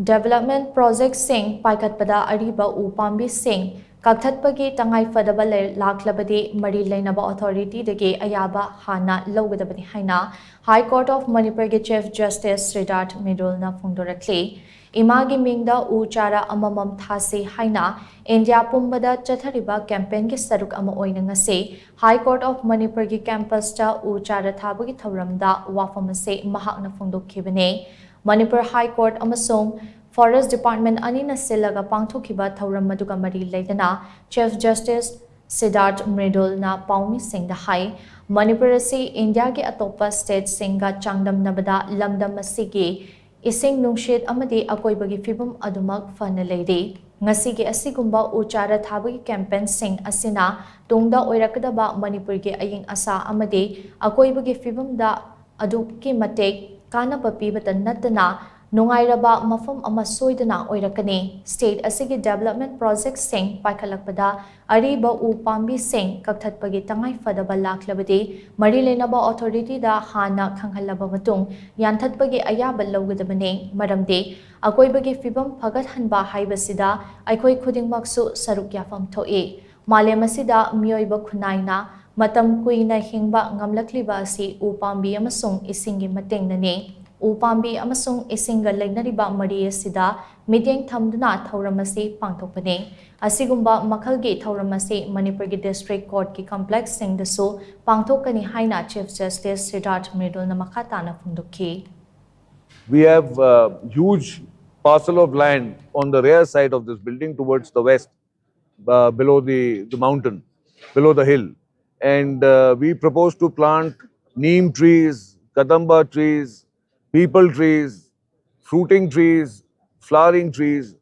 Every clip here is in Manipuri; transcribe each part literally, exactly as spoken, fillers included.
Development projectꯁꯤꯡ ꯄꯥꯏꯈꯠꯄꯗ ꯑꯔꯤꯕ ꯎ ꯄꯥꯝꯕꯤꯁꯤꯡ ꯀꯛꯊꯠꯄꯒꯤ ꯇꯉꯥꯏꯐꯗꯕ ꯂꯩ-, ꯂꯥꯛꯂꯕꯗꯤ ꯃꯔꯤ ꯂꯩꯅꯕ authorityꯗꯒꯤ ꯑꯌꯥꯕ ꯍꯥꯟꯅ ꯂꯧꯒꯗꯕꯅꯤ ꯍꯥꯏꯅ High Court of ꯃꯅꯤꯄꯨꯔꯒꯤ Chief Justice ꯁꯤꯗꯥꯔꯊ ꯃ꯭ꯔꯤꯗꯨꯜꯅ ꯐꯣꯡꯗꯣꯔꯛꯂꯤ꯫ ꯏꯃꯥꯒꯤ ꯃꯤꯡꯗ ꯎ ꯆꯥꯔꯥ ꯑꯃꯃꯝ ꯊꯥꯁꯤ ꯍꯥꯏꯅ ꯏꯟꯗꯤꯌꯥ ꯄꯨꯝꯕꯗ ꯆꯠꯊꯔꯤꯕ campaignꯒꯤ ꯁꯔꯨꯛ ꯑꯃ ꯑꯣꯏꯅ ꯉꯁꯤ High Court of ꯃꯅꯤꯄꯨꯔꯒꯤ campusꯇ ꯎ ꯆꯥꯔꯥ ꯊꯥꯕꯒꯤ ꯊꯧꯔꯝꯗ ꯋꯥꯐꯝ ꯑꯁꯤ ꯃꯍꯥꯛꯅ ꯐꯣꯡꯗꯣꯛꯈꯤꯕꯅꯤ꯫ ꯃꯅꯤꯄꯨꯔ High Court ꯑꯃꯁꯨꯡ Forest Department ꯑꯅꯤꯅ ꯁꯤꯜꯂꯒ ꯄꯥꯡꯊꯣꯛꯈꯤꯕ ꯊꯧꯔꯝ ꯑꯗꯨꯒ ꯃꯔꯤ ꯂꯩꯅꯅ Chief Justice ꯁꯤꯗꯥꯔꯊ ꯃ꯭ꯔꯤꯗꯨꯜꯅ ꯄꯥꯎꯃꯤꯁꯤꯡꯗ ꯍꯥꯏ, ꯃꯅꯤꯄꯨꯔ ꯑꯁꯤ ꯏꯟꯗꯤꯌꯥꯒꯤ ꯑꯇꯣꯞꯄ stateꯁꯤꯡꯒ ꯆꯥꯡꯗꯝꯅꯕꯗ ꯂꯝꯗꯝ ꯑꯁꯤꯒꯤ ꯏꯁꯤꯡ ꯅꯨꯡꯁꯤꯠ ꯑꯃꯗꯤ ꯑꯀꯣꯏꯕꯒꯤ ꯐꯤꯕꯝ ꯑꯗꯨꯃꯛ ꯐꯅ ꯂꯩꯔꯤ꯫ ꯉꯁꯤꯒꯤ ꯑꯁꯤꯒꯨꯝꯕ ꯎ ꯆꯥꯔꯥ ꯊꯥꯕꯒꯤ campaignꯁꯤꯡ ꯑꯁꯤꯅ ꯇꯨꯡꯗ ꯑꯣꯏꯔꯛꯀꯗꯕ ꯃꯅꯤꯄꯨꯔꯒꯤ ꯑꯏꯪ ꯑꯁꯥ ꯑꯃꯗꯤ ꯑꯀꯣꯏꯕꯒꯤ ꯐꯤꯕꯝꯗ ꯑꯗꯨꯛꯀꯤ ꯃꯇꯤꯛ ꯀꯥꯟꯅꯕ ꯄꯤꯕꯇ ꯅꯠꯇꯅ ꯅꯨꯡꯉꯥꯏꯔꯕ ꯃꯐꯝ ꯑꯃ ꯁꯣꯏꯗꯅ ꯑꯣꯏꯔꯛꯀꯅꯤ꯫ State ꯑꯁꯤꯒꯤ development projectꯁꯤꯡ ꯄꯥꯏꯈꯠꯂꯛꯄꯗ ꯑꯔꯤꯕ ꯎ ꯄꯥꯝꯕꯤꯁꯤꯡ ꯀꯛꯊꯠꯄꯒꯤ ꯇꯉꯥꯏꯐꯗꯕ ꯂꯥꯛꯂꯕꯗꯤ ꯃꯔꯤ ꯂꯩꯅꯕ authorityꯗ ꯍꯥꯟꯅ ꯈꯪꯍꯜꯂꯕ ꯃꯇꯨꯡ ꯌꯥꯟꯊꯠꯄꯒꯤ ꯑꯌꯥꯕ ꯂꯧꯒꯗꯕꯅꯤ꯫ ꯃꯔꯝꯗꯤ ꯑꯀꯣꯏꯕꯒꯤ ꯐꯤꯕꯝ ꯐꯒꯠꯍꯟꯕ ꯍꯥꯏꯕꯁꯤꯗ ꯑꯩꯈꯣꯏ ꯈꯨꯗꯤꯡꯃꯛꯁꯨ ꯁꯔꯨꯛ ꯌꯥꯐꯝ ꯊꯣꯛꯏ꯫ ꯃꯥꯂꯦꯝ ꯑꯁꯤꯗ ꯃꯤꯑꯣꯏꯕ ꯈꯨꯟꯅꯥꯏꯅ ꯃꯇꯝ ꯀꯨꯏꯅ ꯍꯤꯡꯕ ꯉꯝꯂꯛꯂꯤꯕ ꯑꯁꯤ ꯎ ꯄꯥꯝꯕꯤ ꯑꯃꯁꯨꯡ ꯏꯁꯤꯡꯒꯤ ꯃꯇꯦꯡꯅꯅꯤ꯫ ꯎ ꯄꯥꯝꯕꯤ ꯑꯃꯁꯨꯡ ꯏꯁꯤꯡꯒ ꯂꯩꯅꯔꯤꯕ ꯃꯔꯤ ꯑꯁꯤꯗ ꯃꯤꯠꯌꯦꯡ ꯊꯝꯗꯨꯅ ꯊꯧꯔꯝ ꯑꯁꯤ ꯄꯥꯡꯊꯣꯛꯄꯅꯤ꯫ ꯑꯁꯤꯒꯨꯝꯕ ꯃꯈꯜꯒꯤ ꯊꯧꯔꯝ ꯑꯁꯤ ꯃꯅꯤꯄꯨꯔꯒꯤ district courtꯀꯤ complexꯁꯤꯡꯗꯁꯨ ꯄꯥꯡꯊꯣꯛꯀꯅꯤ ꯍꯥꯏꯅ Chief Justice ꯁꯤꯗꯥꯔꯊ ꯃ꯭ꯔꯤꯗꯨꯜꯅ ꯃꯈꯥ ꯇꯥꯅ ꯐꯣꯡꯗꯣꯛꯈꯤ꯫ We have a huge parcel of land on the rear side of this building towards the west, uh, below the, the mountain, below the hill. And uh, we propose to plant neem trees, kadamba trees, peepal trees, fruiting trees, flowering trees,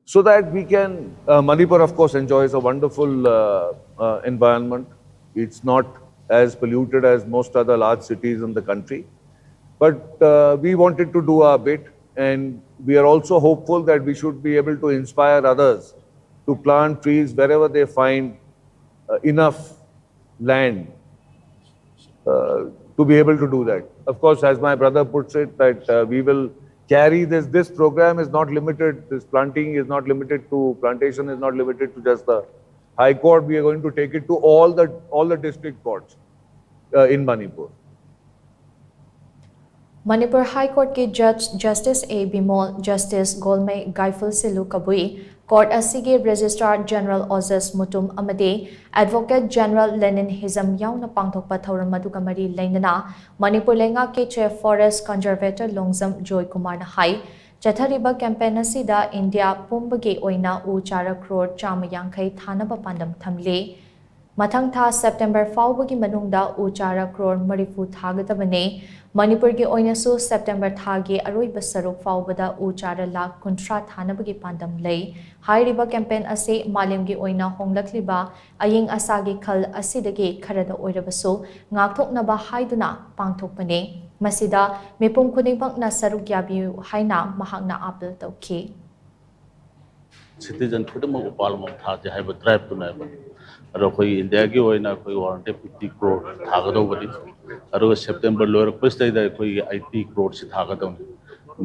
so that we can. Uh, Manipur, of course, enjoys a wonderful uh, uh, environment. It's not as polluted as most other large cities in the country. But uh, we wanted to do our bit, and we are also hopeful that we should be able to inspire others to plant trees wherever they find uh, enough land uh, to be able to do that. Of course, as my brother puts it, that uh, we will carry this. This program is not limited, this planting is not limited to, plantation is not limited to just the High Court. We are going to take it to all the, all the district courts uh, in Manipur. Manipur High Courtꯀꯤ Judge Justice A Bimol, Justice Golmei Gaiful Silu Kabui, court ꯑꯁꯤꯒꯤ Registrar General Ojjus Mutum ꯑꯃꯗꯤ Advocate General Lenin Hijam ꯌꯥꯎꯅ ꯄꯥꯡꯊꯣꯛꯄ ꯊꯧꯔꯝ ꯑꯗꯨꯒ ꯃꯔꯤ ꯂꯩꯅꯅ ꯃꯅꯤꯄꯨꯔ ꯂꯩꯉꯥꯛꯀꯤ Chief Forest Conservator ꯂꯣꯡꯖꯝ ꯖꯣꯏ ꯀꯨꯃꯥꯔꯅ ꯍꯥꯏ, ꯆꯠꯊꯔꯤꯕ campaign ꯑꯁꯤꯗ ꯏꯟꯗꯤꯌꯥ ꯄꯨꯝꯕꯒꯤ ꯑꯣꯏꯅ ꯎ ꯆꯥꯔꯥ crore ꯆꯥꯝꯃ ꯌꯥꯡꯈꯩ ꯊꯥꯅꯕ ꯄꯥꯟꯗꯝ ꯊꯝꯂꯤ꯫ ꯃꯊꯪ ꯊꯥ September ꯐꯥꯎꯕꯒꯤ ꯃꯅꯨꯡꯗ ꯎ ꯆꯥꯔꯥ crore ꯃꯔꯤꯐꯨ ꯊꯥꯒꯗꯕꯅꯤ꯫ ꯃꯅꯤꯄꯨꯔꯒꯤ ꯑꯣꯏꯅꯁꯨ September ꯊꯥꯒꯤ ꯑꯔꯣꯏꯕ ꯁꯔꯨꯛ ꯐꯥꯎꯕꯗ ꯎ ꯆꯥꯔꯥ ꯂꯥꯈ ꯀꯨꯟꯊ꯭ꯔꯥ ꯊꯥꯅꯕꯒꯤ ꯄꯥꯟꯗꯝ ꯂꯩ꯫ ꯍꯥꯏꯔꯤꯕ campaign ꯑꯁꯤ ꯃꯥꯂꯦꯝꯒꯤ ꯑꯣꯏꯅ ꯍꯣꯡꯂꯛꯂꯤꯕ ꯑꯏꯪ ꯑꯁꯥꯒꯤ ꯈꯜ ꯑꯁꯤꯗꯒꯤ ꯈꯔꯗ ꯑꯣꯏꯔꯕꯁꯨ ꯉꯥꯛꯊꯣꯛꯅꯕ ꯍꯥꯏꯗꯨꯅ ꯄꯥꯡꯊꯣꯛꯄꯅꯤ꯫ ꯃꯁꯤꯗ ꯃꯤꯄꯨꯝ ꯈꯨꯗꯤꯡꯃꯛꯅ ꯁꯔꯨꯛ ꯌꯥꯕꯤꯌꯨ ꯍꯥꯏꯅ ꯃꯍꯥꯛꯅ appeal ꯇꯧꯈꯤ꯫ Citizen ꯈꯨꯗꯤꯡꯃꯛ ꯎꯄꯥꯜ ꯑꯃꯃꯝ ꯊꯥꯁꯦ ꯍꯥꯏꯕ driveꯇꯨꯅꯦꯕ꯫ ꯑꯗꯣ ꯑꯩꯈꯣꯏ ꯏꯟꯗꯤꯌꯥꯒꯤ ꯑꯣꯏꯅ ꯑꯩꯈꯣꯏ one hundred fifty crore ꯊꯥꯒꯗꯧꯕꯅꯤ꯫ ꯑꯗꯨꯒ September ꯂꯣꯏꯔꯛꯄꯁꯤꯗꯩꯗ ꯑꯩꯈꯣꯏꯒꯤ eighty croreꯁꯤ ꯊꯥꯒꯗꯧꯅꯤ꯫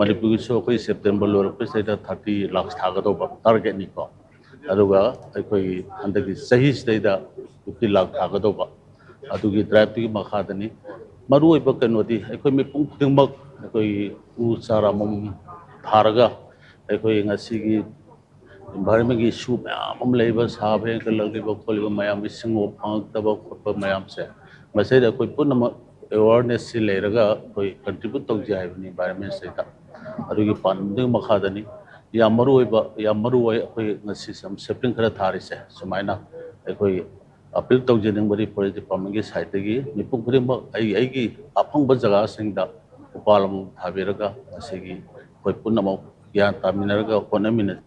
ꯃꯅꯤꯄꯨꯔꯒꯤꯁꯨ ꯑꯩꯈꯣꯏ September ꯂꯣꯏꯔꯛꯄꯁꯤꯗꯩꯗ thirty lakhs ꯊꯥꯒꯗꯧꯕ targetꯅꯤꯀꯣ꯫ ꯑꯗꯨꯒ ꯑꯩꯈꯣꯏꯒꯤ ꯍꯟꯗꯛꯀꯤ ꯆꯍꯤꯁꯤꯗꯩꯗ fifty lakh ꯊꯥꯒꯗꯧꯕ ꯑꯗꯨꯒꯤ driveꯇꯨꯒꯤ ꯃꯈꯥꯗꯅꯤ꯫ ꯃꯔꯨꯑꯣꯏꯕ ꯀꯩꯅꯣꯗꯤ ꯑꯩꯈꯣꯏ ꯃꯤꯄꯨꯝ ꯈꯨꯗꯤꯡꯃꯛ ꯑꯩꯈꯣꯏꯒꯤ ꯎ ꯆꯥꯔꯥ ꯑꯃꯃꯝ ꯊꯥꯔꯒ ꯑꯩꯈꯣꯏ ꯉꯁꯤꯒꯤ environmentꯀꯤ issue ꯃꯌꯥꯝ ꯑꯃ ꯂꯩꯕ, ꯁꯥꯕ ꯍꯦꯟꯒꯠꯂꯛꯂꯤꯕ ꯈꯣꯠꯂꯤꯕ ꯃꯌꯥꯝ, ꯏꯁꯤꯡ ꯐꯪꯉꯛꯇꯕ ꯈꯣꯠꯄ ꯃꯌꯥꯝꯁꯦ, ꯃꯁꯤꯗ ꯑꯩꯈꯣꯏ ꯄꯨꯝꯅꯃꯛ awarenessꯁꯤ ꯂꯩꯔꯒ ꯑꯩꯈꯣꯏ contribute ꯇꯧꯁꯦ ꯍꯥꯏꯕꯅꯤ environmentꯁꯤꯗ꯫ ꯑꯗꯨꯒꯤ ꯄꯥꯟꯗꯝꯗꯨꯒꯤ ꯃꯈꯥꯗꯅꯤ꯫ ꯌꯥꯝ ꯃꯔꯨ ꯑꯣꯏꯕ, ꯌꯥꯝ ꯃꯔꯨ ꯑꯣꯏ ꯑꯩꯈꯣꯏ ꯉꯁꯤ ꯁꯝ sapling ꯈꯔ ꯊꯥꯔꯤꯁꯦ꯫ ꯁꯨꯃꯥꯏꯅ ꯑꯩꯈꯣꯏ appeal ꯇꯧꯖꯅꯤꯡꯕꯗꯤ forest departmentꯀꯤ sideꯇꯒꯤ ꯃꯤꯄꯨꯝ ꯈꯨꯗꯤꯡꯃꯛ ꯑꯩ ꯑꯩꯒꯤ ꯑꯐꯪꯕ ꯖꯒꯥꯁꯤꯡꯗ ꯎꯄꯥꯜ ꯑꯃꯃꯝ ꯊꯥꯕꯤꯔꯒ ꯉꯁꯤꯒꯤ ꯑꯩꯈꯣꯏ ꯄꯨꯝꯅꯃꯛ ꯒ꯭ꯌꯥꯟ ꯇꯥꯃꯤꯟꯅꯔꯒ ꯍꯣꯠꯅꯃꯤꯟꯅꯁꯤ꯫